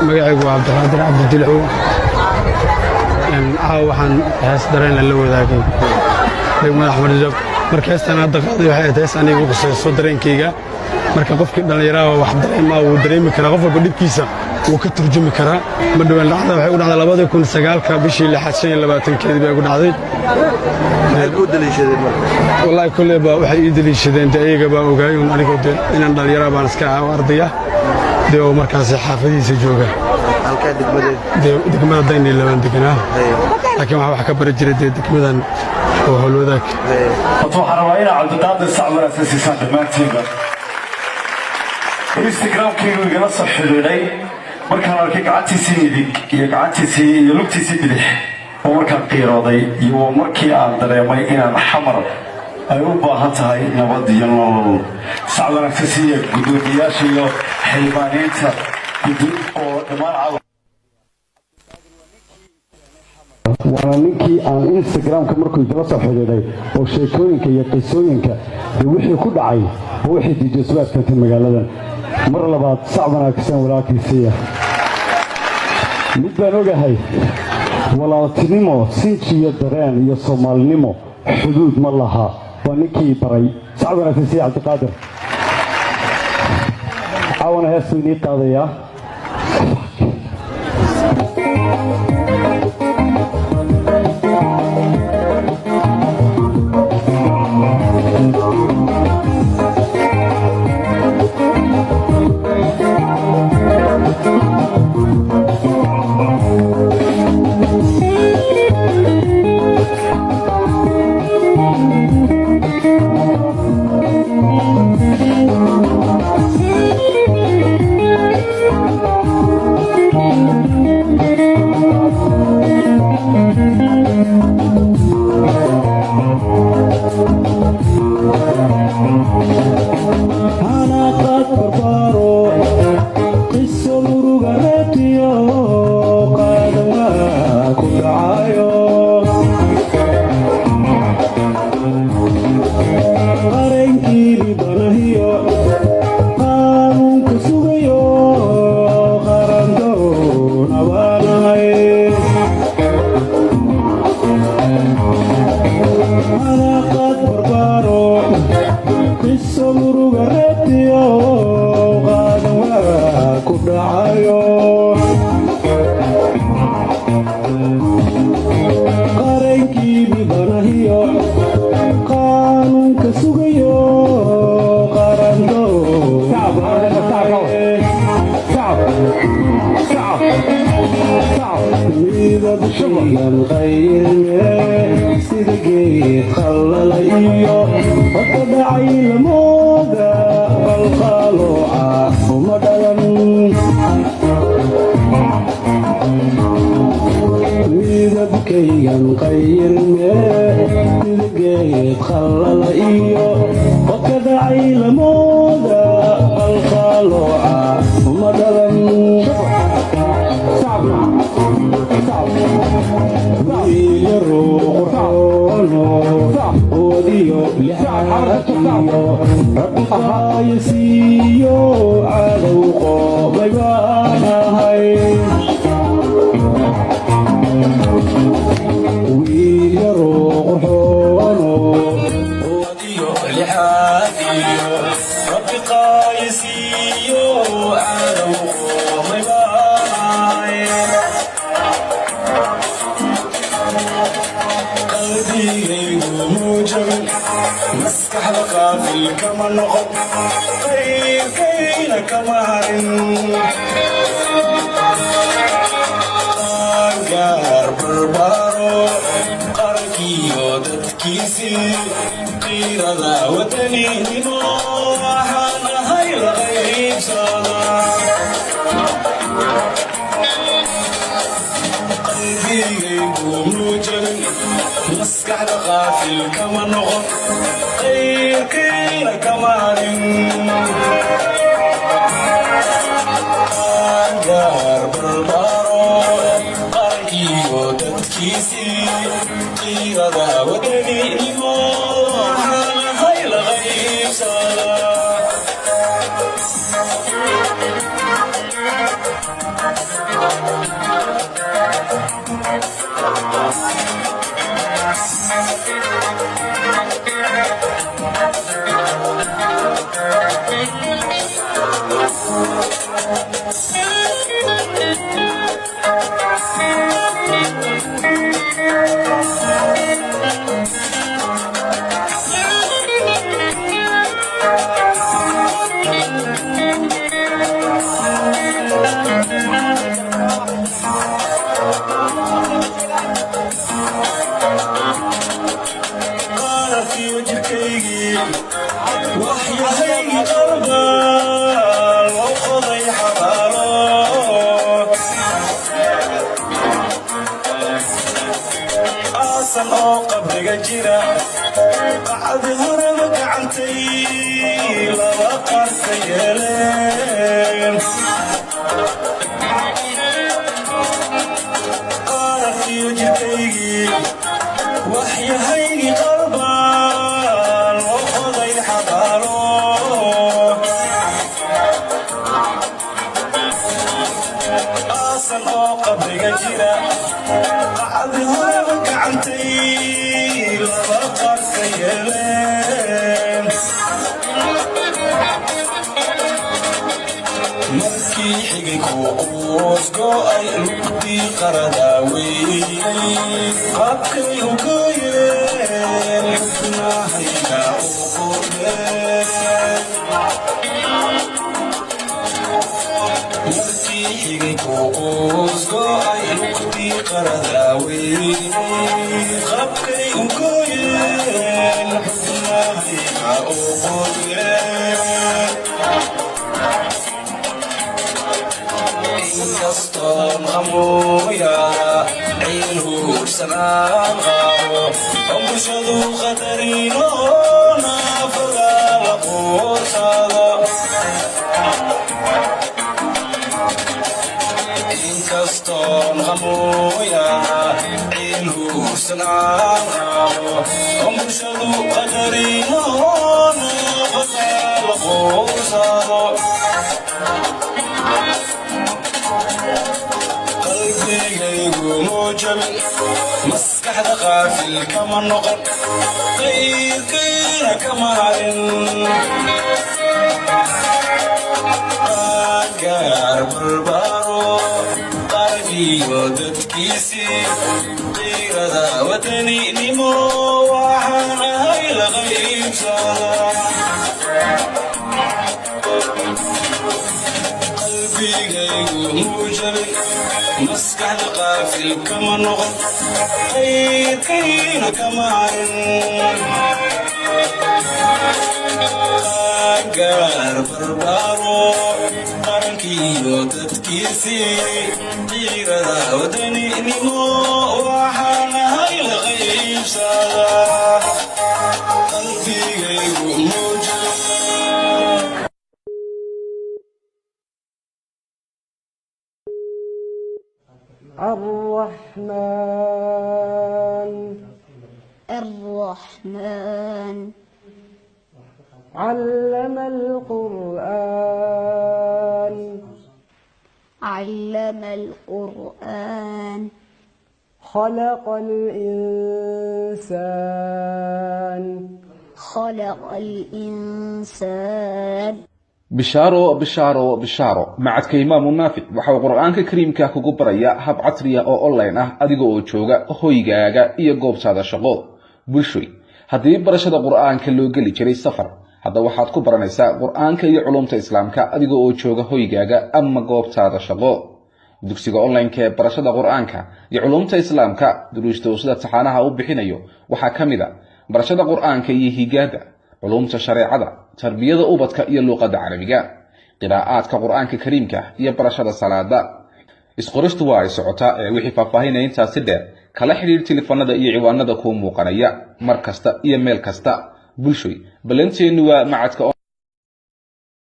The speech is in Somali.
Magacaygu waa Cabdiqaadir Cabdidilcow. Caawa waxaan hees dareenla la wadaagay degmada Axmed Jab. Marka heestan hadda qaaday waxay ahayd hees aniga igu qusayso dareenkayga. Marka qofkii dhallinyaraha wax dareemaa wuu dareemi karaa, qof walba dhibkiisa wuu ka turjumi karaa. Ma dhowaan dhacda waxay u dhacday 2009-ka, bishii lixaad, 25-keedii bay igu dhacday. Maxay kuu daliishadeen marka? Wallaahi, kolley baa waxay ii daliishadeen, dee iyaga baa ogaay un. Anigoo dee inaan dhallinyara baan iska ahaa oo ardaya dee oo markaasi xaafadihiisa jooga. Halkaa degmadeed? Dee degmada Daynii labaan deganaa, laakiin waxaa wax ka bari jiray dee degmadan oo Howlwadaag. Horta waxaan rabaa inaa Cabdiqaadir sac wanaagsan siisaan dhammaantiinba. Instagramkaygu igala soo xidhiidhay markaan arkay gacantiisii midig iyo gacantiisii iyo lugtiisii bidix oo markaan qiirooday iyo markii aan dareemay inaan Xamar ay u baahan tahay nabad iyo nolol. Sac wanaagsan siiya guddoomiyaasha iyo xildhibaaniinta oo dhammaan caawa. Waana ninkii aan Instagramka markuu igala soo xidhiidhay oo sheekooyinka iyo qisooyinka dee wixii ku dhacay oo wixii DJ Subaad keentay magaaladan. Mar labaad sac wanaagsan walaalkiisiiya. Mid baan ogahay: walaaltinimo, sinji iyo dareen iyo Soomaalinimo xuduud ma laha. Waa ninkii baray. Sac wanaagsan siiya Cabdiqaadir. Caawana heestuu inii qaadayaa. Xanaaqad barbaaro, qiso murugareetiyo qaadawaa ku dhacayo, qareenkii dhibanahiyo qaanuunka sugayo, qarandoona baanahay. Xanaaqad barbaaro, qiso murugareetiyo qaadawaa ku dhacayo, qareenkii dhibanahiyo qaanuunka sugayo, qarandoona baanahay. Midabkaygan qayrme sida geed qallalay iyo hota dhacay lamooda, qalqalooca uma dhalan. Midabkaygan qayrme sida geed qallala iyo hota dhacay lamooda, qalqalooca uma dhalan. Wiilyarow qurxoono, quwadiyo lixaadkiyo Rabbi qaayasiiyo, cadow qoomay baan ahay. Wiilyarow qurxoono, quwadiyo lixaadkiyo Rabbi qaayasiiyo, cadow qoomay baan ahay. Qalbigaygu muujabin, maskaxda qaafil kama noqon, qayrkayna kama harin. Qaangaar barbaaro, qarankiyo dadkiisii, qiirada wadaninimo waxaan ahay la qaybsada. Qalbigaygu muujabin, maskaxda qaafil kama noqon, qayrkayna kama harin. Qaangaar barbaaro, qarankiyo dadkiisii, qiirada wadaninimo waxaan ahay la qaybsada. الرحمن الرحمن علم القرآن علم القرآن خلق الإنسان خلق الإنسان. Bishaaro, bishaaro, bishaaro! Macadka Imaamu Naafic waxa uu Qur-aanka Kariimka kugu barayaa hab casriya oo online ah, adiga oo jooga hoygaaga iyo goobtaada shaqo. Bulshoy, haddii barashada Qur-aanka loo geli jiray safar, hadda waxaad ku baranaysaa Qur-aanka iyo culumta Islaamka adiga oo jooga hoygaaga ama goobtaada shaqo. Dugsiga online-ka ee barashada Qur-aanka iyo culumta Islaamka, duruusta uu sida taxaanaha u bixinayo waxaa ka mid a barashada Qur-aanka iyo higaada, culumta shareecada, tarbiyada ubadka iyo luuqadda Carabiga, qiraa'aadka Qur-aanka Kariimka iyo barashada salaada. Isqoristu waa ay socotaa, ee wixii faahfaahinaya intaasi dheer kala xidhiir telefoonada iyo ciwaanada kuu muuqanaya mar kasta iyo meel kasta. Bulshoy, ballanteennu waa macadka.